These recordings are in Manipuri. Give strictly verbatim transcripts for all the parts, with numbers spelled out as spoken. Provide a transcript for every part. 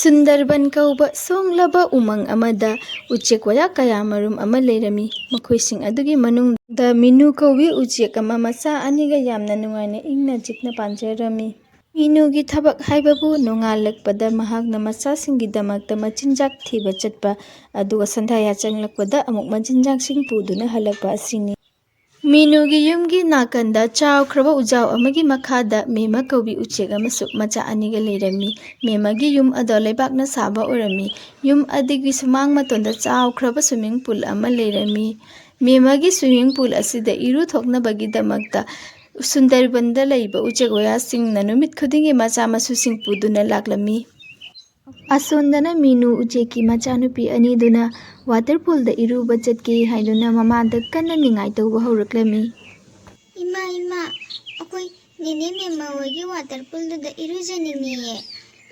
ꯁꯨꯟꯗꯔꯕꯟ ꯀꯧꯕ ꯁꯣꯡꯂꯕ ꯎꯃꯪ ꯑꯃꯗ ꯎꯆꯦꯛ ꯋꯥꯌꯥ ꯀꯌꯥ ꯃꯔꯨꯝ ꯑꯃ ꯂꯩꯔꯝꯃꯤ꯫ ꯃꯈꯣꯏꯁꯤꯡ ꯑꯗꯨꯒꯤ ꯃꯅꯨꯡꯗ ꯃꯤꯅꯨ ꯀꯧꯕꯤ ꯎꯆꯦꯛ ꯑꯃ ꯃꯆꯥ ꯑꯅꯤꯒ ꯌꯥꯝꯅ ꯅꯨꯡꯉꯥꯏꯅ ꯏꯪꯅ ꯆꯤꯛꯅ ꯄꯥꯟꯖꯔꯝꯃꯤ꯫ ꯃꯤꯅꯨꯒꯤ ꯊꯕꯛ ꯍꯥꯏꯕꯕꯨ ꯅꯣꯡꯉꯥꯜꯂꯛꯄꯗ ꯃꯍꯥꯛꯅ ꯃꯆꯥꯁꯤꯡꯒꯤꯗꯃꯛꯇ ꯃꯆꯤꯟꯖꯥꯛ ꯊꯤꯕ ꯆꯠꯄ, ꯑꯗꯨꯒ ꯁꯟꯗꯥ ꯌꯥꯆꯪꯂꯛꯄꯗ ꯑꯃꯨꯛ ꯃꯆꯤꯟꯖꯥꯛꯁꯤꯡ ꯄꯨꯗꯨꯅ ꯍꯜꯂꯛꯄ ꯑꯁꯤꯅꯤ꯫ ꯃꯤꯅꯨꯒꯤ ꯌꯨꯝꯒꯤ ꯅꯥꯀꯟꯗ ꯆꯥꯎꯈ꯭ꯔꯕ ꯎꯖꯥꯎ ꯑꯃꯒꯤ ꯃꯈꯥꯗ ꯃꯦꯃ ꯀꯧꯕꯤ ꯎꯆꯦꯛ ꯑꯃꯁꯨ ꯃꯆꯥ ꯑꯅꯤꯒ ꯂꯩꯔꯝꯃꯤ꯫ ꯃꯦꯃꯒꯤ ꯌꯨꯝ ꯑꯗꯣ ꯂꯩꯕꯥꯛꯅ ꯁꯥꯕ ꯑꯣꯏꯔꯝꯃꯤ꯫ ꯌꯨꯝ ꯑꯗꯨꯒꯤ ꯁꯨꯃꯥꯡ ꯃꯇꯣꯟꯗ ꯆꯥꯎꯈ꯭ꯔꯕ swimming pool ꯑꯃ ꯂꯩꯔꯝꯃꯤ꯫ ꯃꯦꯃꯒꯤ swimming pool ꯑꯁꯤꯗ ꯏꯔꯨ ꯊꯣꯛꯅꯕꯒꯤꯗꯃꯛꯇ ꯁꯨꯟꯗꯔꯕꯟꯗ ꯂꯩꯕ ꯎꯆꯦꯛ ꯋꯥꯌꯥꯁꯤꯡꯅ ꯅꯨꯃꯤꯠ ꯈꯨꯗꯤꯡꯒꯤ ꯃꯆꯥ ꯃꯁꯨꯁꯤꯡ ꯄꯨꯗꯨꯅ ꯂꯥꯛꯂꯝꯃꯤ꯫ ꯑꯁꯣꯝꯗꯅ ꯃꯤꯅꯨ ꯎꯆꯦꯛꯀꯤ ꯃꯆꯥꯅꯨꯄꯤ ꯑꯅꯤꯗꯨꯅ waterfall ꯗ ꯏꯔꯨꯕ ꯆꯠꯀꯦ ꯍꯥꯏꯗꯨꯅ ꯃꯃꯥꯗ ꯀꯟꯅ ꯅꯤꯡꯉꯥꯏ ꯇꯧꯕ ꯍꯧꯔꯛꯂꯝꯃꯤ꯫ "ꯏꯃꯥ, ꯏꯃꯥ, ꯑꯩꯈꯣꯏ ꯅꯦꯅꯦ ꯃꯦꯝꯃ ꯍꯣꯏꯒꯤ waterfall ꯗꯨꯗ ꯏꯔꯨꯖꯅꯤꯡꯉꯤꯌꯦ꯫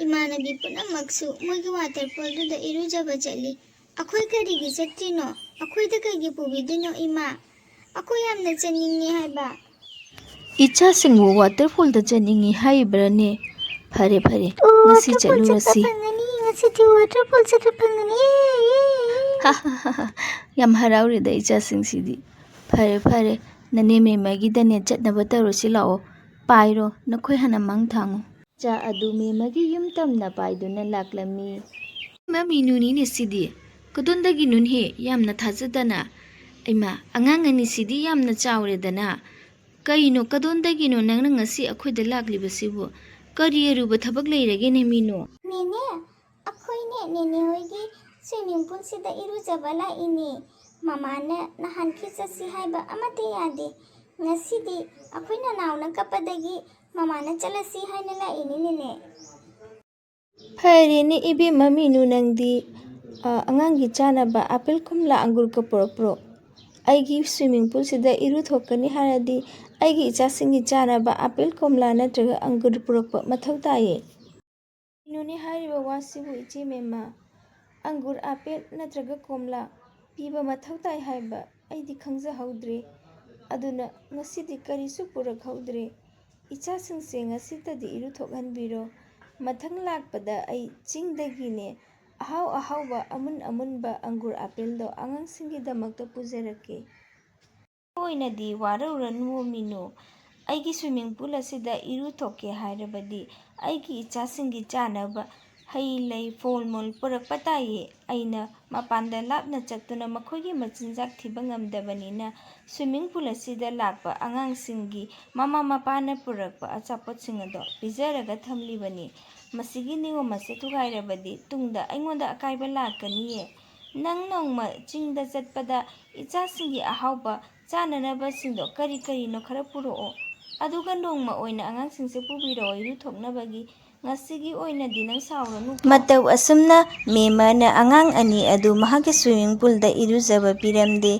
ꯏꯃꯥꯟꯅꯕꯤ ꯄꯨꯝꯅꯃꯛꯁꯨ ꯃꯣꯏꯒꯤ waterfall ꯗꯨꯗ ꯏꯔꯨꯖꯕ ꯆꯠꯂꯤ꯫ ꯑꯩꯈꯣꯏ ꯀꯔꯤꯒꯤ ꯆꯠꯇ꯭ꯔꯤꯅꯣ? ꯑꯩꯈꯣꯏꯗ ꯀꯩꯒꯤ ꯄꯨꯕꯤꯗ꯭ꯔꯤꯅꯣ, ꯏꯃꯥ? ꯑꯩꯈꯣꯏ ꯌꯥꯝꯅ ꯆꯠꯅꯤꯡꯉꯦ ꯍꯥꯏꯕ꯫" "ꯏꯆꯥꯁꯤꯡꯕꯨ waterfall ꯗ ꯆꯠꯅꯤꯡꯉꯤ ꯍꯥꯏꯔꯤꯕ꯭ꯔꯅꯦ? ꯐꯔꯦ, ꯐꯔꯦ, ꯑꯣ, ꯉꯁꯤ waterfall ꯆꯠꯄ ꯆꯠꯂꯨꯔꯁꯤ꯫" ꯐꯪꯒꯅꯤ, ꯉꯁꯤꯗꯤ waterfall ꯆꯠꯄ ꯐꯪꯒꯅꯤ꯫ ꯌꯥꯝ ꯍꯔꯥꯎꯔꯦꯗ ꯏꯆꯥꯁꯤꯡꯁꯤꯗꯤ꯫ ꯐꯔꯦ, ꯐꯔꯦ, ꯅꯅꯦ ꯃꯦꯝꯃꯒꯤꯗꯅꯦ ꯆꯠꯅꯕ ꯇꯧꯔꯁꯤ ꯂꯥꯛꯑꯣ꯫ ꯄꯥꯏꯔꯣ, ꯅꯈꯣꯏ ꯍꯥꯟꯅ ꯃꯥꯡ ꯊꯥꯡꯉꯨ꯫ ꯏꯆꯥ ꯑꯗꯨ ꯃꯦꯝꯃꯒꯤ ꯌꯨꯝ ꯇꯝꯅ ꯄꯥꯏꯗꯨꯅ ꯂꯥꯛꯂꯝꯃꯤ꯫ "ꯏꯃꯥ, ꯃꯤꯅꯨꯅꯤꯅꯦ ꯁꯤꯗꯤ꯫ ꯀꯗꯣꯝꯗꯒꯤꯅꯣꯅꯦꯍꯦ? ꯌꯥꯝꯅ ꯊꯥꯖꯗꯅ꯫ ꯏꯃꯥ, ꯑꯉꯥꯡ ꯑꯅꯤꯁꯤꯗꯤ ꯌꯥꯝꯅ ꯆꯥꯎꯔꯦꯗꯅ꯫ ꯀꯩꯅꯣ, ꯀꯗꯣꯝꯗꯒꯤꯅꯣ ꯅꯪꯅ ꯉꯁꯤ ꯑꯩꯈꯣꯏꯗ ꯂꯥꯛꯂꯤꯕꯁꯤꯕꯨ? ꯀꯔꯤ ꯑꯔꯨꯕ ꯊꯕꯛ ꯂꯩꯔꯒꯦꯅꯦ, ꯃꯤꯅꯨ?" "ꯅꯦꯅꯦ, ꯑꯩꯈꯣꯏꯅꯦ ꯅꯦꯅꯦ ꯍꯣꯏꯒꯤ swimming pool ꯁꯤꯗ ꯏꯔꯨꯖꯕ ꯂꯥꯛꯏꯅꯦ꯫ ꯃꯃꯥꯅ ꯅꯍꯥꯟꯈꯩ ꯆꯠꯁꯤ ꯍꯥꯏꯕ ꯑꯃꯠꯇ ꯌꯥꯗꯦ꯫ ꯉꯁꯤꯗꯤ ꯑꯩꯈꯣꯏ ꯅꯅꯥꯎꯅ ꯀꯞꯄꯗꯒꯤ ꯃꯃꯥꯅ ꯆꯠꯂꯁꯤ ꯍꯥꯏꯅ ꯂꯥꯛꯏꯅꯦ, ꯅꯦꯅꯦ꯫" "ꯐꯔꯦꯅꯦ ꯏꯕꯦꯝꯃ ꯃꯤꯅꯨ, ꯅꯪꯗꯤ, ꯑ, ꯑꯉꯥꯡꯒꯤ ꯆꯥꯅꯕ ꯑꯥꯄꯦꯜ, ꯀꯣꯝꯂꯥ, ꯑꯪꯒꯨꯔꯒ ꯄꯨꯔꯛꯄ꯭ꯔꯣ? ꯑꯩꯒꯤ swimming pool ꯁꯤꯗ ꯏꯔꯨꯊꯣꯛꯀꯅꯤ ꯍꯥꯏꯔꯗꯤ ꯑꯩꯒꯤ ꯏꯆꯥꯁꯤꯡꯒꯤ ꯆꯥꯅꯕ ꯑꯥꯄꯦꯜ, ꯀꯣꯝꯂꯥ ꯅꯠꯇ꯭ꯔꯒ ꯑꯪꯒꯨꯔ ꯄꯨꯔꯛꯄ ꯃꯊꯧ ꯇꯥꯏꯌꯦ꯫" "ꯀꯩꯅꯣꯅꯦ ꯍꯥꯏꯔꯤꯕ ꯋꯥꯁꯤꯕꯨ, ꯏꯆꯦ ꯃꯦꯝꯃ? ꯑꯪꯒꯨꯔ, ꯑꯥꯄꯦꯜ ꯅꯠꯇ꯭ꯔꯒ ꯀꯣꯝꯂꯥ ꯄꯤꯕ ꯃꯊꯧ ꯇꯥꯏ ꯍꯥꯏꯕ ꯑꯩꯗꯤ ꯈꯪꯖꯍꯧꯗ꯭ꯔꯦ꯫ ꯑꯗꯨꯅ ꯉꯁꯤꯗꯤ ꯀꯔꯤꯁꯨ ꯄꯨꯔꯛꯍꯧꯗ꯭ꯔꯦ꯫ ꯏꯆꯥꯁꯤꯡꯁꯦ ꯉꯁꯤꯇꯗꯤ ꯏꯔꯨꯊꯣꯛꯍꯟꯕꯤꯔꯣ꯫ ꯃꯊꯪ ꯂꯥꯛꯄꯗ ꯑꯩ ꯆꯤꯡꯗꯒꯤꯅꯦ ꯑꯍꯥꯎ ꯑꯍꯥꯎꯕ ꯑꯃꯨꯟ ꯑꯃꯨꯟꯕ ꯑꯪꯒꯨꯔ ꯑꯥꯄꯦꯜꯗꯣ ꯑꯉꯥꯡꯁꯤꯡꯒꯤꯗꯃꯛꯇ ꯄꯨꯖꯔꯛꯀꯦ꯫ ꯑꯣꯏꯅꯗꯤ ꯋꯥꯔꯧꯔꯅꯨ ꯃꯤꯅꯨ꯫ ꯑꯩꯒꯤ swimming pool ꯑꯁꯤꯗ ꯏꯔꯨ ꯊꯣꯛꯀꯦ ꯍꯥꯏꯔꯕꯗꯤ ꯑꯩꯒꯤ ꯏꯆꯥꯁꯤꯡꯒꯤ ꯆꯥꯅꯕ ꯍꯩ ꯂꯩ, ꯐꯣꯜ ꯃꯨꯜ ꯄꯨꯔꯛꯄ ꯇꯥꯏꯌꯦ꯫ ꯑꯩꯅ ꯃꯄꯥꯟꯗ ꯂꯥꯞꯅ ꯆꯠꯇꯨꯅ ꯃꯈꯣꯏꯒꯤ ꯃꯆꯤꯟꯖꯥꯛ ꯊꯤꯕ ꯉꯝꯗꯕꯅꯤꯅ swimming pool ꯑꯁꯤꯗ ꯂꯥꯛꯄ ꯑꯉꯥꯡꯁꯤꯡꯒꯤ ꯃꯃꯥ ꯃꯄꯥꯅ ꯄꯨꯔꯛꯄ ꯑꯆꯥꯄꯣꯠꯁꯤꯡ ꯑꯗꯣ ꯄꯤꯖꯔꯒ ꯊꯝꯂꯤꯕꯅꯤ꯫ ꯃꯁꯤꯒꯤ ꯅꯤꯌꯣꯝ ꯑꯁꯤ ꯊꯨꯒꯥꯏꯔꯕꯗꯤ ꯇꯨꯡꯗ ꯑꯩꯉꯣꯟꯗ ꯑꯀꯥꯏꯕ ꯂꯥꯛꯀꯅꯤꯌꯦ꯫ ꯅꯪ ꯅꯣꯡꯃ ꯆꯤꯡꯗ ꯆꯠꯄꯗ ꯏꯆꯥꯁꯤꯡꯒꯤ ꯑꯍꯥꯎꯕ ꯆꯥꯅꯅꯕꯁꯤꯡꯗꯣ ꯀꯔꯤ ꯀꯔꯤꯅꯣ ꯈꯔ ꯄꯨꯔꯛꯑꯣ꯫ ꯑꯗꯨꯒ ꯅꯣꯡꯃ ꯑꯣꯏꯅ ꯑꯉꯥꯡꯁꯤꯡꯁꯦ ꯄꯨꯕꯤꯔꯛꯑꯣ ꯏꯔꯨ ꯊꯣꯛꯅꯕꯒꯤ꯫ ꯉꯁꯤꯒꯤ ꯑꯣꯏꯅꯗꯤ ꯅꯪ ꯁꯥꯎꯔꯅꯨꯀꯣ꯫ ꯃꯇꯧ ꯑꯁꯨꯝꯅ ꯃꯦꯃꯔꯅ ꯑꯉꯥꯡ ꯑꯅꯤ ꯑꯗꯨ ꯃꯍꯥꯛꯀꯤ swimming poolꯗ ꯏꯔꯨꯖꯕ ꯄꯤꯔꯝꯗꯦ꯫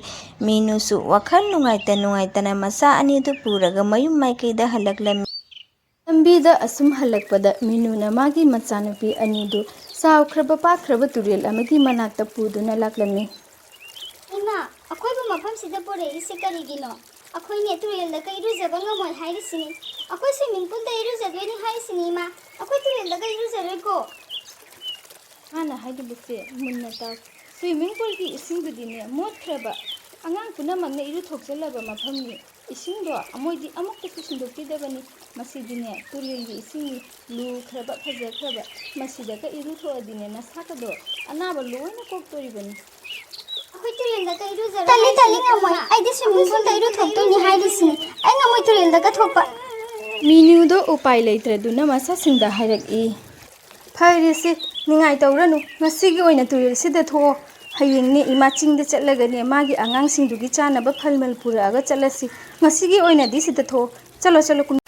ꯃꯤꯅꯨꯁꯨ ꯋꯥꯈꯜ ꯅꯨꯡꯉꯥꯏꯇ ꯅꯨꯡꯉꯥꯏꯇꯅ ꯃꯆꯥ ꯑꯅꯤꯗꯨ ꯄꯨꯔꯒ ꯃꯌꯨꯝ ꯃꯥꯏꯀꯩꯗ ꯍꯜꯂꯛꯂꯝꯃꯤ꯫ ꯂꯝꯕꯤꯗ ꯑꯁꯨꯝ ꯍꯜꯂꯛꯄꯗ ꯃꯤꯅꯨꯅ ꯃꯥꯒꯤ ꯃꯆꯥꯅꯨꯄꯤ ꯑꯅꯤꯗꯨ ꯆꯥꯎꯈ꯭ꯔꯕ ꯄꯥꯛꯈ꯭ꯔꯕ ꯇꯨꯔꯦꯜ ꯑꯃꯒꯤ ꯃꯅꯥꯛꯇ ꯄꯨꯗꯨꯅ ꯂꯥꯛꯂꯝꯃꯤ꯫ ꯏꯃꯥ, ꯑꯩꯈꯣꯏꯕꯨ ꯃꯐꯝꯁꯤꯗ ꯄꯨꯔꯛꯏꯁꯤ ꯀꯔꯤꯒꯤꯅꯣ? ꯑꯩꯈꯣꯏꯅꯦ ꯇꯨꯔꯦꯜꯗꯒ ꯏꯔꯨꯖꯕ ꯉꯝꯃꯣꯏ ꯍꯥꯏꯔꯤꯁꯤꯅꯤ꯫ ꯑꯩꯈꯣꯏ swimming poolꯗ ꯏꯔꯨꯖꯗꯣꯏꯅꯤ ꯍꯥꯏꯔꯤꯁꯤꯅꯤ ꯏꯃꯥ꯫ ꯑꯩꯈꯣꯏ ꯇꯨꯔꯦꯜꯗꯒ ꯏꯔꯨꯖꯔꯣꯏꯀꯣ꯫ ꯃꯥꯅ ꯍꯥꯏꯔꯤꯕꯁꯦ ꯃꯨꯟꯅ ꯇꯥꯎ꯫ Swimming poolꯒꯤ ꯏꯁꯤꯡꯗꯨꯗꯤꯅꯦ ꯃꯣꯠꯈ꯭ꯔꯕ, ꯑꯉꯥꯡ ꯄꯨꯝꯅꯃꯛꯅ ꯏꯔꯨꯊꯣꯛꯆꯜꯂꯕ ꯃꯐꯝꯅꯤ꯫ ꯏꯁꯤꯡꯗꯣ ꯃꯣꯏꯗꯤ ꯑꯃꯨꯛꯇꯁꯨ ꯁꯤꯟꯗꯣꯛꯄꯤꯗꯕꯅꯤ꯫ ꯃꯁꯤꯗꯤꯅꯦ ꯇꯨꯔꯦꯜꯒꯤ ꯏꯁꯤꯡꯅꯤ, ꯂꯨꯈ꯭ꯔꯕ ꯐꯖꯈ꯭ꯔꯕ꯫ ꯃꯁꯤꯗꯒ ꯏꯔꯨꯊꯣꯛꯑꯗꯤꯅꯦ ꯅꯁꯥꯒꯗꯣ ꯑꯅꯥꯕ ꯂꯣꯏꯅ ꯀꯣꯛꯇꯣꯔꯤꯕꯅꯤ꯫ ꯑꯩꯈꯣꯏ ꯇꯨꯔꯦꯜꯗꯒ ꯏꯔꯨꯖꯔꯣꯏ ꯇꯜꯂꯤ, ꯇꯜꯂꯤ, ꯍꯥꯏꯁꯤꯅꯤ ꯉꯝꯃꯣꯏ꯫ ꯏꯃꯥ꯫ ꯑꯩꯗꯤ swimming poolꯗ ꯏꯔꯨꯊꯣꯛꯇꯣꯏꯅꯤ ꯍꯥꯏꯔꯤꯁꯤꯅꯤ꯫ ꯑꯩ ꯉꯝꯃꯣꯏ ꯇꯨꯔꯦꯜꯗꯒ ꯊꯣꯛꯄ꯫ ꯃꯤꯅꯨꯗꯣ ꯎꯄꯥꯏ ꯂꯩꯇ꯭ꯔꯗꯨꯅ ꯃꯆꯥꯁꯤꯡꯗ ꯍꯥꯏꯔꯛꯏ꯫ ꯐꯔꯦꯁꯦ, ꯅꯤꯡꯉꯥꯏ ꯇꯧꯔꯅꯨ꯫ ꯉꯁꯤꯒꯤ ꯑꯣꯏꯅ ꯇꯨꯔꯦꯜꯁꯤꯗ ꯊꯣꯛꯑꯣ꯫ ꯍꯌꯦꯡꯅꯦ ꯏꯃꯥ ꯆꯤꯡꯗ ꯆꯠꯂꯒꯅꯦ ꯃꯥꯒꯤ ꯑꯉꯥꯡꯁꯤꯡꯗꯨꯒꯤ ꯆꯥꯅꯕ ꯐꯜ ꯃꯜ ꯄꯨꯔꯛꯑꯒ ꯆꯠꯂꯁꯤ꯫ ꯉꯁꯤꯒꯤ ꯑꯣꯏꯅꯗꯤ ꯁꯤꯗ ꯊꯣꯛꯑꯣ꯫ ꯆꯠꯂꯣ, ꯆꯠꯂꯣ, ꯀꯨꯝ-,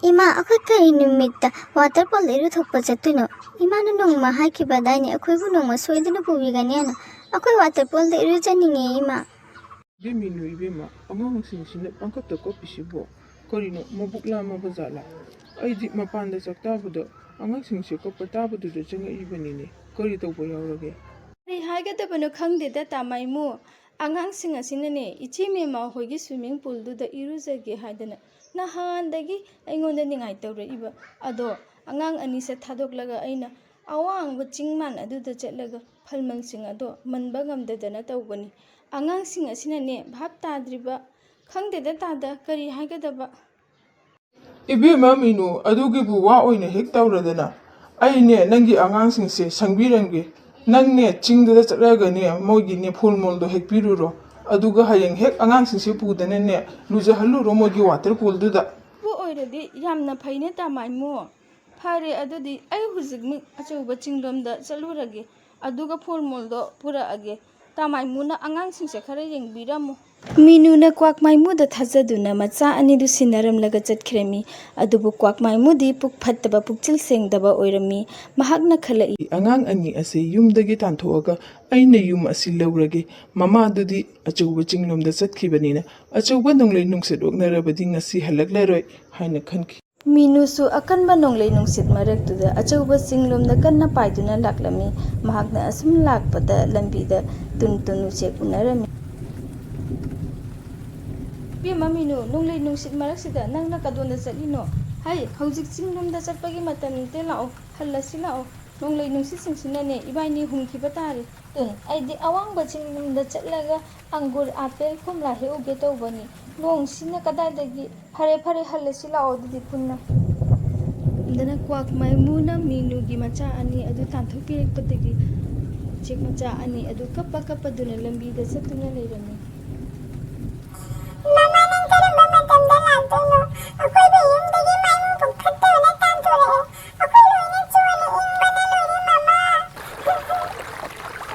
ꯏꯃꯥ, ꯑꯩꯈꯣꯏ ꯀꯔꯤ ꯅꯨꯃꯤꯠꯇ waterfallꯗ ꯏꯔꯨꯊꯣꯛꯄ ꯆꯠꯇꯣꯏꯅꯣ? ꯏꯃꯥꯅ ꯅꯣꯡꯃ ꯍꯥꯏꯈꯤꯕꯗꯥꯏꯅꯦ, ꯑꯩꯈꯣꯏꯕꯨ ꯅꯣꯡꯃ ꯁꯣꯏꯗꯅ ꯄꯨꯕꯤꯒꯅꯤ ꯍꯥꯏꯅ꯫ ꯑꯩꯈꯣꯏ waterfallꯗ ꯏꯔꯨꯖꯅꯤꯡꯉꯦ, ꯏꯃꯥ꯫ ꯏꯕꯦꯝꯃꯤꯅꯨ, ꯏꯕꯦꯝꯃ, ꯑꯉꯥꯡꯁꯤꯡꯁꯤꯅ ꯄꯪꯀꯞꯇ ꯀꯞꯄꯤꯁꯤꯕꯣ? ꯀꯔꯤꯅꯣ, ꯃꯕꯨꯛ ꯂꯥꯝꯃꯕ ꯖꯥꯠꯂꯥ? ꯑꯩꯗꯤ ꯃꯄꯥꯟꯗ ꯆꯥꯛ ꯇꯥꯕꯗ ꯑꯉꯥꯡꯁꯤꯡꯁꯦ ꯀꯞꯄ ꯇꯥꯕꯗꯨꯗ ꯆꯪꯉꯛꯏꯕꯅꯤꯅꯦ꯫ ꯀꯔꯤ ꯇꯧꯕ ꯌꯥꯎꯔꯒꯦ? ꯀꯔꯤ ꯍꯥꯏꯒꯗꯕꯅꯣ ꯈꯪꯗꯦꯗ, ꯇꯥꯃꯥꯏꯃꯨ꯫ ꯑꯉꯥꯡꯁꯤꯡ ꯑꯁꯤꯅꯅꯦ, ꯏꯆꯦ ꯃꯦꯝꯃ ꯍꯣꯏꯒꯤ swimming poolꯗꯨꯗ ꯏꯔꯨꯖꯒꯦ ꯍꯥꯏꯗꯅ ꯅꯍꯥꯟꯗꯒꯤ ꯑꯩꯉꯣꯟꯗ ꯅꯤꯡꯉꯥꯏ ꯇꯧꯔꯛꯏꯕ꯫ ꯑꯗꯣ ꯑꯉꯥꯡ ꯑꯅꯤꯁꯦ ꯊꯥꯗꯣꯛꯂꯒ ꯑꯩꯅ ꯑꯋꯥꯡꯕ ꯆꯤꯡ ꯃꯥꯟ ꯑꯗꯨꯗ ꯆꯠꯂꯒ ꯐꯜꯃꯜꯁꯤꯡ ꯑꯗꯣ ꯃꯟꯕ ꯉꯝꯗꯗꯅ ꯇꯧꯕꯅꯤ꯫ ꯑꯉꯥꯡꯁꯤꯡ ꯑꯁꯤꯅꯅꯦ, ꯚꯥꯞ ꯇꯥꯗ꯭ꯔꯤꯕ, ꯈꯪꯗꯦꯗ ꯇꯥꯗ, ꯀꯔꯤ ꯍꯥꯏꯒꯗꯕ꯫ ꯏꯕꯦꯝꯃ ꯃꯤꯅꯨ, ꯑꯗꯨꯒꯤꯕꯨ ꯋꯥ ꯑꯣꯏꯅ ꯍꯦꯛ ꯇꯧꯔꯗꯅ꯫ ꯑꯩꯅꯦ ꯅꯪꯒꯤ ꯑꯉꯥꯡꯁꯤꯡꯁꯦ ꯁꯪꯕꯤꯔꯝꯒꯦ꯫ ꯅꯪꯅꯦ ꯆꯤꯡꯗꯨꯗ ꯆꯠꯂꯒꯅꯦ ꯃꯣꯏꯒꯤꯅꯦ ꯐꯨꯜ ꯃꯣꯜꯗꯣ ꯍꯦꯛꯄꯤꯔꯨꯔꯣ꯫ ꯑꯗꯨꯒ ꯍꯌꯦꯡ ꯍꯦꯛ ꯑꯉꯥꯡꯁꯤꯡꯁꯦ ꯄꯨꯗꯅꯅꯦ ꯂꯨꯖꯍꯜꯂꯨꯔꯣ ꯃꯣꯏꯒꯤ water poolꯗꯨꯗ꯫ ꯑꯗꯨ ꯑꯣꯏꯔꯗꯤ ꯌꯥꯝꯅ ꯐꯩꯅꯦ ꯇꯥꯃꯥꯏꯃꯣ꯫ ꯐꯔꯦ, ꯑꯗꯨꯗꯤ ꯑꯩ ꯍꯧꯖꯤꯛꯃꯛ ꯑꯆꯧꯕ ꯆꯤꯡꯂꯣꯝꯗ ꯆꯠꯂꯨꯔꯒꯦ, ꯑꯗꯨꯒ ꯐꯨꯜ ꯃꯣꯜꯗꯣ ꯄꯨꯔꯛꯑꯒꯦ꯫ ꯇꯥꯃꯥꯏꯃꯨꯅ ꯑꯉꯥꯡꯁꯤꯡꯁꯦ ꯈꯔ ꯌꯦꯡꯕꯤꯔꯝꯃꯨ꯫ ꯃꯤꯅꯨꯅ ꯀ꯭ꯋꯥꯛ ꯃꯥꯏꯃꯨꯗ ꯊꯥꯖꯗꯨꯅ ꯃꯆꯥ ꯑꯅꯤꯗꯨ ꯁꯤꯟꯅꯔꯝꯂꯒ ꯆꯠꯈ꯭ꯔꯦꯃꯤ꯫ ꯑꯗꯨꯕꯨ ꯀ꯭ꯋꯥꯛ ꯃꯥꯏꯃꯨꯗꯤ ꯄꯨꯛ ꯐꯠꯇꯕ, ꯄꯨꯛꯆꯦꯜ ꯁꯦꯡꯗꯕ ꯑꯣꯏꯔꯝꯃꯤ꯫ ꯃꯍꯥꯛꯅ ꯈꯜꯂꯛꯏ꯫ ꯑꯉꯥꯡ ꯑꯅꯤ ꯑꯁꯤ ꯌꯨꯝꯗꯒꯤ ꯇꯥꯟꯊꯣꯛꯑꯒ ꯑꯩꯅ ꯌꯨꯝ ꯑꯁꯤ ꯂꯧꯔꯒꯦ꯫ ꯃꯃꯥꯗꯨꯗꯤ ꯑꯆꯧꯕ ꯆꯤꯡꯂꯣꯝꯗ ꯆꯠꯈꯤꯕꯅꯤꯅ ꯑꯆꯧꯕ ꯅꯣꯡꯂꯩ ꯅꯨꯡꯁꯤꯠ ꯑꯣꯛꯅꯔꯕꯗꯤ ꯉꯁꯤ ꯍꯜꯂꯛꯂꯔꯣꯏ ꯍꯥꯏꯅ ꯈꯟꯈꯤ꯫ ꯃꯤꯅꯨꯁꯨ ꯑꯀꯟꯕ ꯅꯣꯡꯂꯩ ꯅꯨꯡꯁꯤꯠ ꯃꯔꯛꯇꯨꯗ ꯑꯆꯧꯕ ꯆꯤꯡꯂꯣꯝꯗ ꯀꯟꯅ ꯄꯥꯏꯗꯨꯅ ꯂꯥꯛꯂꯝꯃꯤ꯫ ꯃꯍꯥꯛꯅ ꯑꯁꯨꯝ ꯂꯥꯛꯄꯗ ꯂꯝꯕꯤꯗ ꯇꯨꯟ ꯇꯨꯟ ꯎꯆꯦꯛ ꯎꯅꯔꯝꯃꯤ꯫ ꯏꯕꯦꯝꯃ ꯃꯤꯅꯨ, ꯅꯣꯡꯂꯩ ꯅꯨꯡꯁꯤꯠ ꯃꯔꯛꯁꯤꯗ ꯅꯪꯅ ꯀꯗꯣꯝꯗ ꯆꯠꯂꯤꯅꯣ? ꯍꯩ, ꯍꯧꯖꯤꯛ ꯆꯤꯡꯂꯣꯝꯗ ꯆꯠꯄꯒꯤ ꯃꯇꯝ ꯅꯠꯇꯦ, ꯂꯥꯛꯑꯣ, ꯍꯜꯂꯁꯤ ꯂꯥꯛꯑꯣ꯫ ꯅꯣꯡꯂꯩ ꯅꯨꯡꯁꯤꯠꯁꯤꯡꯁꯤꯅꯅꯦ ꯏꯕꯥꯅꯤ ꯍꯨꯝꯈꯤꯕ ꯇꯥꯔꯦ꯫ ꯇꯨꯟ, ꯑꯩꯗꯤ ꯑꯋꯥꯡꯕ ꯆꯤꯡꯂꯣꯝꯗ ꯆꯠꯂꯒ ꯑꯪꯒꯨꯔ, ꯑꯥꯄꯦꯜ, ꯀꯣꯝꯂꯥ ꯍꯦꯛꯎꯒꯦ ꯇꯧꯕꯅꯤ꯫ ꯅꯣꯡꯁꯤꯅ ꯀꯗꯥꯏꯗꯒꯤ ꯐꯔꯦ, ꯐꯔꯦ, ꯍꯜꯂꯁꯤ ꯂꯥꯛꯑꯣ ꯑꯗꯨꯗꯤ ꯄꯨꯟꯅ꯫ ꯑꯗꯨꯅ ꯀ꯭ꯋꯥꯛ ꯃꯥꯏꯃꯨꯅ ꯃꯤꯅꯨꯒꯤ ꯃꯆꯥ ꯑꯅꯤ ꯑꯗꯨ ꯇꯥꯟꯊꯣꯛꯄꯤꯔꯛꯄꯗꯒꯤ ꯎꯆꯦꯛ ꯃꯆꯥ ꯑꯅꯤ ꯑꯗꯨ ꯀꯞꯄ ꯀꯞꯄꯗꯨꯅ ꯂꯝꯕꯤꯗ ꯆꯠꯇꯨꯅ ꯂꯩꯔꯝꯃꯤ꯫ ꯃꯃꯥ, ꯅꯪ ꯀꯔꯝꯕ ꯃꯇꯝꯗ ꯂꯥꯛꯇꯣꯏꯅꯣ? ꯑꯩꯈꯣꯏꯕꯨ ꯌꯨꯝꯗꯒꯤ ꯃꯥꯏꯃꯨ ꯄꯨꯛ ꯐꯠꯇꯕꯅ ꯇꯥꯟꯊꯣꯔꯛꯑꯦ꯫ ꯑꯩꯈꯣꯏ ꯂꯣꯏꯅ ꯆꯣꯠꯂꯦ, ꯏꯪꯕꯅ ꯂꯣꯏꯔꯦ, ꯃꯃꯥ꯫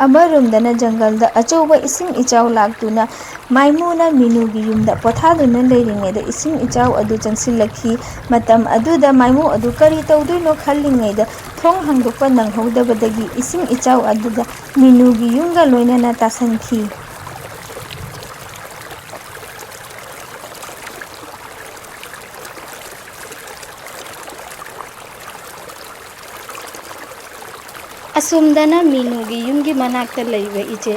ꯑꯃꯔꯣꯝꯗꯅ ꯖꯪꯒꯜꯗ ꯑꯆꯧꯕ ꯏꯁꯤꯡ ꯏꯆꯥꯎ ꯂꯥꯛꯇꯨꯅ ꯃꯥꯏꯃꯨꯅ ꯃꯤꯅꯨꯒꯤ ꯌꯨꯝꯗ ꯄꯣꯊꯥꯗꯨꯅ ꯂꯩꯔꯤꯉꯩꯗ ꯏꯁꯤꯡ ꯏꯆꯥꯎ ꯑꯗꯨ ꯆꯪꯁꯤꯜꯂꯛꯈꯤ꯫ ꯃꯇꯝ ꯑꯗꯨꯗ ꯃꯥꯏꯃꯨ ꯑꯗꯨ ꯀꯔꯤ ꯇꯧꯗꯣꯏꯅꯣ ꯈꯜꯂꯤꯉꯩꯗ ꯊꯣꯡ ꯍꯥꯡꯗꯣꯛꯄ ꯅꯪꯍꯧꯗꯕꯗꯒꯤ ꯏꯁꯤꯡ ꯏꯆꯥꯎ ꯑꯗꯨꯗ ꯃꯤꯅꯨꯒꯤ ꯌꯨꯝꯒ ꯂꯣꯏꯅꯅ ꯇꯥꯁꯟꯈꯤ꯫ ꯑꯁꯣꯝꯗꯅ ꯃꯤꯅꯨꯒꯤ ꯌꯨꯝꯒꯤ ꯃꯅꯥꯛꯇ ꯂꯩꯕ ꯏꯆꯦ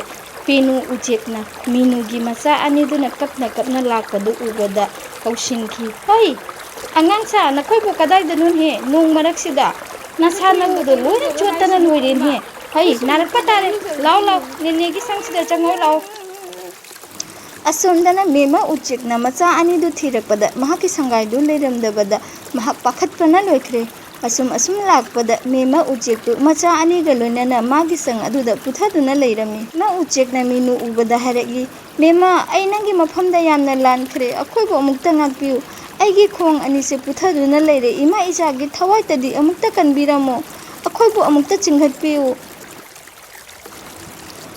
ꯄꯦꯅꯨ ꯎꯆꯦꯛꯅ ꯃꯤꯅꯨꯒꯤ ꯃꯆꯥ ꯑꯅꯤꯗꯨꯅ ꯀꯞꯅ ꯀꯞꯅ ꯂꯥꯛꯄꯗꯨ ꯎꯕꯗ ꯀꯧꯁꯤꯟꯈꯤ꯫ "ꯍꯩ, ꯑꯉꯥꯡꯁꯥ, ꯅꯈꯣꯏꯕꯨ ꯀꯗꯥꯏꯗꯅꯣꯅꯦ ꯅꯣꯡ ꯃꯔꯛꯁꯤꯗ? ꯅꯁꯥ ꯅꯎꯗꯣ ꯂꯣꯏꯅ ꯆꯣꯠꯇꯅ ꯂꯣꯏꯔꯦꯅꯦ꯫ ꯍꯩ, ꯅꯥꯔꯛꯄ ꯇꯥꯔꯦ꯫ ꯂꯥꯎ, ꯂꯥꯎ, ꯅꯦꯅꯦꯒꯤ ꯁꯪꯁꯤꯗ ꯆꯪꯉꯣ ꯂꯥꯎ"꯫ ꯑꯁꯣꯝꯗꯅ ꯃꯦꯃ ꯎꯆꯦꯛꯅ ꯃꯆꯥ ꯑꯅꯤꯗꯨ ꯊꯤꯔꯛꯄꯗ ꯃꯍꯥꯛꯀꯤ ꯁꯪꯒꯥꯏꯗꯨ ꯂꯩꯔꯝꯗꯕꯗ ꯃꯍꯥꯛ ꯄꯥꯈꯠꯄꯅ ꯂꯣꯏꯈ꯭ꯔꯦ꯫ ꯑꯁꯨꯝ ꯑꯁꯨꯝ ꯂꯥꯛꯄꯗ ꯃꯦꯃ ꯎꯆꯦꯛꯇꯨ ꯃꯆꯥ ꯑꯅꯤꯒ ꯂꯣꯏꯅꯅ ꯃꯥꯒꯤ ꯁꯪ ꯑꯗꯨꯗ ꯄꯨꯊꯗꯨꯅ ꯂꯩꯔꯝꯃꯤ꯫ ꯃꯦꯃ ꯎꯆꯦꯛꯅ ꯃꯤꯅꯨ ꯎꯕꯗ ꯍꯥꯏꯔꯛꯏ, "ꯃꯦꯃ, ꯑꯩ ꯅꯪꯒꯤ ꯃꯐꯝꯗ ꯌꯥꯝꯅ ꯂꯥꯟꯈ꯭ꯔꯦ꯫ ꯑꯩꯈꯣꯏꯕꯨ ꯑꯃꯨꯛꯇ ꯉꯥꯛꯄꯤꯌꯨ꯫ ꯑꯩꯒꯤ ꯈꯣꯡ ꯑꯅꯤꯁꯦ ꯄꯨꯊꯗꯨꯅ ꯂꯩꯔꯦ꯫ ꯏꯃꯥ ꯏꯆꯥꯒꯤ ꯊꯋꯥꯏꯇꯗꯤ ꯑꯃꯨꯛꯇ ꯀꯟꯕꯤꯔꯝꯃꯨ꯫ ꯑꯩꯈꯣꯏꯕꯨ ꯑꯃꯨꯛꯇ ꯆꯤꯡꯈꯠꯄꯤꯌꯨ"꯫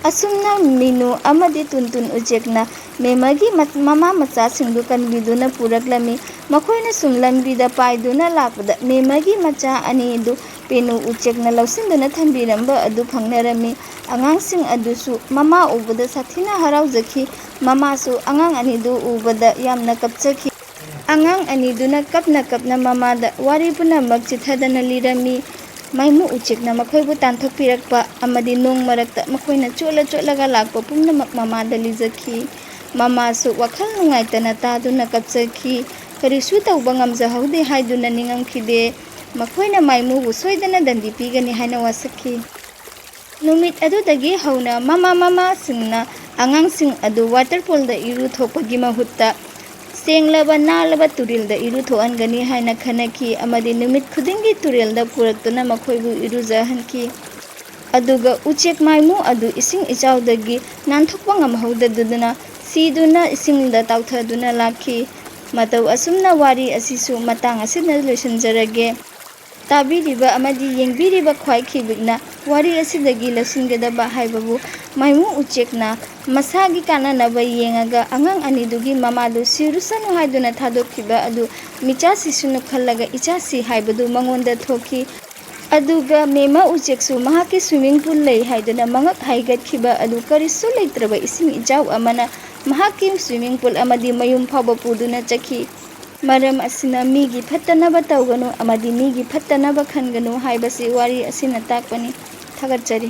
ꯑꯁꯨꯝꯅ ꯃꯤꯅꯨ ꯑꯃꯗꯤ ꯇꯨꯟꯇꯨꯟ ꯎꯆꯦꯛꯅ ꯃꯦꯃꯒꯤ ꯃ-, ꯃꯃꯥ ꯃꯆꯥꯁꯤꯡꯗꯨ ꯀꯟꯕꯤꯗꯨꯅ ꯄꯨꯔꯛꯂꯝꯃꯤ꯫ ꯃꯈꯣꯏꯅ ꯁꯨꯝ ꯂꯝꯕꯤꯗ ꯄꯥꯏꯗꯨꯅ ꯂꯥꯛꯄꯗ ꯃꯦꯃꯒꯤ ꯃꯆꯥ ꯑꯅꯤꯗꯨ ꯄꯦꯅꯨ ꯎꯆꯦꯛꯅ ꯂꯧꯁꯤꯟꯗꯨꯅ ꯊꯝꯕꯤꯔꯝꯕ ꯑꯗꯨ ꯐꯪꯅꯔꯝꯃꯤ꯫ ꯑꯉꯥꯡꯁꯤꯡ ꯑꯗꯨꯁꯨ ꯃꯃꯥ ꯎꯕꯗ ꯁꯥꯊꯤꯅ ꯍꯔꯥꯎꯖꯈꯤ꯫ ꯃꯃꯥꯁꯨ ꯑꯉꯥꯡ ꯑꯅꯤꯗꯨ ꯎꯕꯗ ꯌꯥꯝꯅ ꯀꯞꯆꯈꯤ꯫ ꯑꯉꯥꯡ ꯑꯅꯤꯗꯨꯅ ꯀꯞꯅ ꯀꯞꯅ ꯃꯃꯥꯗ ꯋꯥꯔꯤ ꯄꯨꯝꯅꯃꯛ ꯆꯤꯊꯗꯅ ꯂꯤꯔꯝꯃꯤ꯫ ꯃꯥꯏꯃꯨ ꯎꯆꯦꯛꯅ ꯃꯈꯣꯏꯕꯨ ꯇꯥꯟꯊꯣꯛꯄꯤꯔꯛꯄ ꯑꯃꯗꯤ ꯅꯣꯡ ꯃꯔꯛꯇ ꯃꯈꯣꯏꯅ ꯆꯣꯠꯂ ꯆꯣꯠꯂꯒ ꯂꯥꯛꯄ ꯄꯨꯝꯅꯃꯛ ꯃꯃꯥꯗ ꯂꯤꯖꯈꯤ꯫ ꯃꯃꯥꯁꯨ ꯋꯥꯈꯜ ꯅꯨꯡꯉꯥꯏꯇꯅ ꯇꯥꯗꯨꯅ ꯀꯞꯆꯈꯤ꯫ "ꯀꯔꯤꯁꯨ ꯇꯧꯕ ꯉꯝꯖꯍꯧꯗꯦ" ꯍꯥꯏꯗꯨꯅ ꯅꯤꯡꯉꯝꯈꯤꯗꯦ꯫ ꯃꯈꯣꯏꯅ ꯃꯥꯏꯃꯨꯕꯨ ꯁꯣꯏꯗꯅ ꯗꯟꯗꯤ ꯄꯤꯒꯅꯤ ꯍꯥꯏꯅ ꯋꯥꯁꯛꯈꯤ꯫ ꯅꯨꯃꯤꯠ ꯑꯗꯨꯗꯒꯤ ꯍꯧꯅ ꯃꯃꯥ ꯃꯃꯥꯁꯤꯡꯅ ꯑꯉꯥꯡꯁꯤꯡ ꯑꯗꯨ ꯋꯥꯇꯔ ꯄꯣꯜꯗ ꯏꯔꯨ ꯊꯣꯛꯄꯒꯤ ꯃꯍꯨꯠꯇ ꯁꯦꯡꯂꯕ ꯅꯥꯜꯂꯕ ꯇꯨꯔꯦꯜꯗ ꯏꯔꯨ ꯊꯣꯛꯍꯟꯒꯅꯤ ꯍꯥꯏꯅ ꯈꯟꯅꯈꯤ ꯑꯃꯗꯤ ꯅꯨꯃꯤꯠ ꯈꯨꯗꯤꯡꯒꯤ ꯇꯨꯔꯦꯜꯗ ꯄꯨꯔꯛꯇꯨꯅ ꯃꯈꯣꯏꯕꯨ ꯏꯔꯨꯖꯍꯟꯈꯤ꯫ ꯑꯗꯨꯒ ꯎꯆꯦꯛ ꯃꯥꯏꯃꯨ ꯑꯗꯨ ꯏꯁꯤꯡ ꯏꯆꯥꯎꯗꯒꯤ ꯅꯥꯟꯊꯣꯛꯄ ꯉꯝꯍꯧꯗꯗꯨꯅ ꯁꯤꯗꯨꯅ ꯏꯁꯤꯡꯗ ꯇꯥꯎꯊꯗꯨꯅ ꯂꯥꯛꯈꯤ꯫ ꯃꯇꯧ ꯑꯁꯨꯝꯅ ꯋꯥꯔꯤ ꯑꯁꯤꯁꯨ ꯃꯇꯥꯡ ꯑꯁꯤꯗ ꯂꯣꯏꯁꯤꯟꯖꯔꯒꯦ꯫ ꯇꯥꯕꯤꯔꯤꯕ ꯑꯃꯗꯤ ꯌꯦꯡꯕꯤꯔꯤꯕ ꯈ꯭ꯋꯥꯏ ꯈꯤꯕꯤꯛꯅ ꯋꯥꯔꯤ ꯑꯁꯤꯗꯒꯤ ꯂꯧꯁꯤꯟꯒꯗꯕ ꯍꯥꯏꯕꯕꯨ ꯃꯥꯏꯃꯨ ꯎꯆꯦꯛꯅ ꯃꯁꯥꯒꯤ ꯀꯥꯟꯅꯅꯕ ꯌꯦꯡꯉꯒ ꯑꯉꯥꯡ ꯑꯅꯤꯗꯨꯒꯤ ꯃꯃꯥꯗꯨ ꯁꯤꯔꯨꯁꯅꯨ ꯍꯥꯏꯗꯨꯅ ꯊꯥꯗꯣꯛꯈꯤꯕ ꯑꯗꯨ ꯃꯤꯆꯥ ꯁꯤꯁꯅꯨ ꯈꯜꯂꯒ ꯏꯆꯥ ꯁꯤ ꯍꯥꯏꯕꯗꯨ ꯃꯉꯣꯟꯗ ꯊꯣꯛꯈꯤ꯫ ꯑꯗꯨꯒ ꯃꯦꯃ ꯎꯆꯦꯛꯁꯨ ꯃꯍꯥꯛꯀꯤ swimming pool ꯂꯩ ꯍꯥꯏꯗꯨꯅ ꯃꯉꯛ ꯍꯥꯏꯒꯠꯈꯤꯕ ꯑꯗꯨ ꯀꯔꯤꯁꯨ ꯂꯩꯇ꯭ꯔꯕ ꯏꯁꯤꯡ ꯏꯆꯥꯎ ꯑꯃꯅ ꯃꯍꯥꯛꯀꯤ swimming pool ꯑꯃꯗꯤ ꯃꯌꯨꯝ ꯐꯥꯎꯕ ꯄꯨꯗꯨꯅ ꯆꯠꯈꯤ꯫ ꯃꯔꯝ ꯑꯁꯤꯅ ꯃꯤꯒꯤ ꯐꯠꯇꯅꯕ ꯇꯧꯒꯅꯨ ꯑꯃꯗꯤ ꯃꯤꯒꯤ ꯐꯠꯇꯅꯕ ꯈꯟꯒꯅꯨ ꯍꯥꯏꯕꯁꯤ ꯋꯥꯔꯤ ꯑꯁꯤꯅ ꯇꯥꯛꯄꯅꯤ꯫ ꯊꯥꯒꯠꯆꯔꯤ꯫